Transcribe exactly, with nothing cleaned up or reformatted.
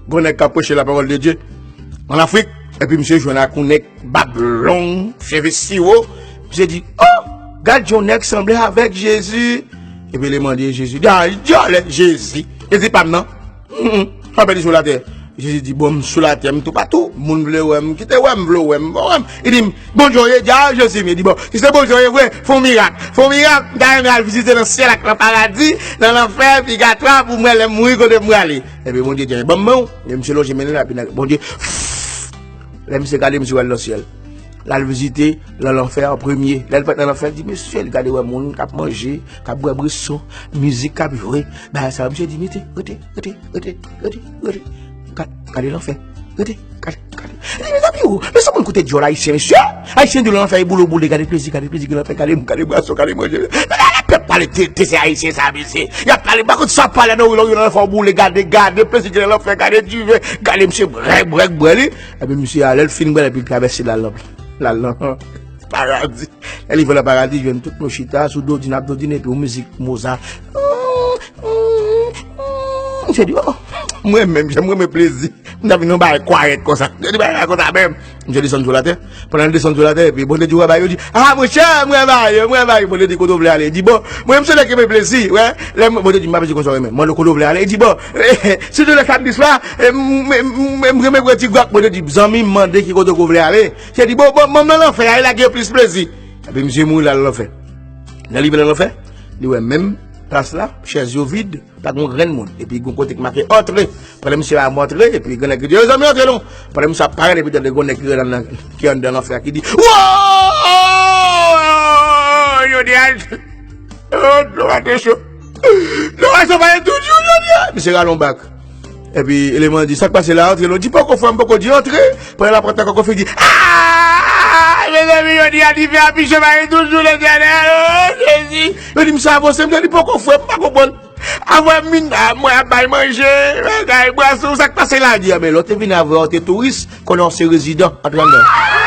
Gon nèg k ap preche la parole de Dieu an Afrik, epi misye jwenn ak yon nèg bab long, cheve siwo. Misye di, "Oh, gad yon nèg sanble avèk Jezi." Epi li mande Jezi, di, "Ah, dyòlè Jezi, Jezi pa m nan. Anpè li sou latè." Jezi di, "Bon, m sou latè, m toupatou. Moun vle wè m, kite wè m, vle wè m, pa wè m." Li di, "Bondye w ye?" Di, "Ah, Jezi m ye." Di, "Bon, si se Bondye w ye vre, fè yon mirak. Fè yon mirak, m ta renmen al vizite nan syèl ak nan paradi, nan lanfè, pigatwa, pou m wè lè m mouri kote m prale." Epi Bondye di, "Ban m men w." E misye lonje men l la, epi nan, Bondye, lè misye gade, misye wè l nan syèl. L al vizite nan lanfè an premye. Lè l fèk nan lanfè, l di, "Mesye," li gade wè moun k ap manje, k ap bwè bweson, mizik k ap jwe. Bagay sa yo, misye di, "Mete, rete, rete, rete, rete, rete. Gad, gade lanfè. Rete, gade, gade." Li di, "Mezanmi, o, men se moun kote dyòl ayisyen, mesye. Ayisyen di w lanfè, e boule w boule, gade plezi, gade plezi ki lanfè, gade, gade bwason, gade manje. Gade, gade, pèp pale, te, te se ayisyen sa, mesye. Y ap pale, pa konn sa pale, non, wi, non, wi, lanfè w boule, gade, gade plezi ki lanfè, gade diven, gade misye brèk, brèk, bwè li." Epi misye a, lè l fin bwè, epi l travèse l al nan, l al nan paradi. Lè li rive nan paradi, jwenn tout moun chita sou dodin, ap dodin, epi yon mizik Mozart. Misye di, "Oh, mwen menm, jan m renmen plezi. M ta vin yon bagay kwayèt konsa." Misye di, "Bagay konsa menm." Misye desann sou latè. Pandan l desann sou latè, epi Bondye di, "Wè bagay yo." Di, "Ah, monchè, mwen ba yo, mwen ba yo." Bondye di, "Kote w vle ale?" Li di, "Bon, mwen menm se nèg ki renmen plezi, wè." Lè mwen, Bondye di, "M pa bezwen konn sa w renmen. Mande w kote w vle ale." Li di, "Bon, sitou lè samdi swa, e, m, m, m, m renmen bwè ti gwak." Bondye di, "Zanmi m, mande ki kote w vle ale." Misye di, "Bon, bon, bon, m nan lanfè a, e la gen plis plezi." Epi misye mouri, l al lanfè. Lè li rive nan lanfè, li wè menm plas la, chèz yo vid, pa gen yon grenn moun. Epi gen yon kote ki make antre. Pandan misye ap antre, epi gen nèg ki di, "Yo, zanmi, antre non." Pandan misye ap parèt, epi tande gen yon nèg ki rele nan, ki anndan lanfè a, ki di, "Wo! Jodi a, oh, dlo a te cho. Dlo a cho, pa gen tout jou jodi a." Misye rale yon bak. Epi eleman di, "Sa k pase la, antre non." Di, "Poko, frè m, poko." Di, "Antre." Pandan l ap antre ankò, kofi di, "Ah! Mezanmi, jodi a, dife a pi cho, pa gen tout jou, Letènèl. Oh, Jezi." Yo di, "Misye avanse." Misye di, "Poko, frè m, pa konprann." Avè min, a, mwen ap bay manje, bagay, bwason, sa k pase la? Di, "A, men lè w te vini avè w, w te touris, kounye a w se rezidan, antre anndan."